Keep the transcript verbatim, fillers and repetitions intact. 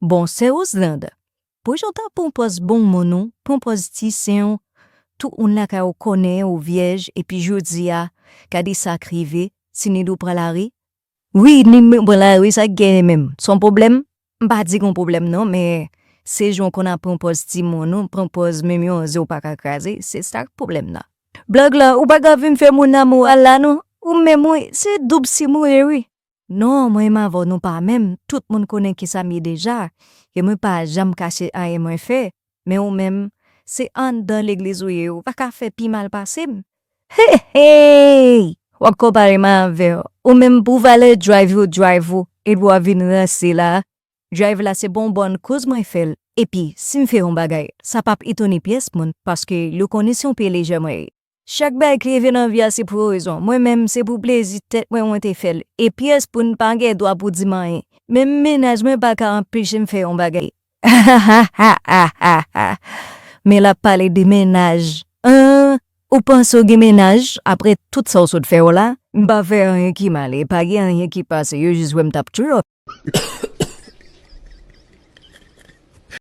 Bon, sè Roselande, pou jan w ta pran pòz bon moun ou, pran pòz ti sen w, tout moun lakay ou konnen ou vyèj, epi jodi a, gade sa k rive, Tinidou pran lari. Wi, ni mwen pran lari, sa k genyen menm? Se yon pwoblèm? M pa di gon pwoblèm non, men se jan w konn ap pran pòz timoun ou, pran pòz menm yon ze w pa ka kraze, se sa k pwoblèm nan. Blag la, ou pa ka vin fè moun lamoral la non. Ou menm wi, se doub sim ou ye wi. Non, mwen menm avè w nou pa menm, tout moun konnen kisa m ye deja, e mwen pa janm kache anyen mwen fè, men ou menm, se anndan legliz ou ye, ou pa ka fè pi mal pase m. Hey, hey! W ap konpare m avè w, ou menm pou valè drive ou drive ou, epi w ap vin ranse la. Drive la se bon bòn koz mwen fè l, epi si m fè yon bagay, sa p ap etone pyès moun, paske yo konnen se yon pye lejè mwen ye. Chak bagay ki rive nan vi a se pou yon rezon. Mwen menm, se pou plezi tèt mwen mwen te fè l. E pyès pou n pa gen dwa pou di m anyen. Menm mennaj mwen pa ka anpeche m fè yon bagay. Men l ap pale de mennaj. An, ou panse w gen mennaj apre tout sa w sot fè yo la? M pa fè anyen ki mal e pa gen anyen ki pase, yo jis wè m t ap trip.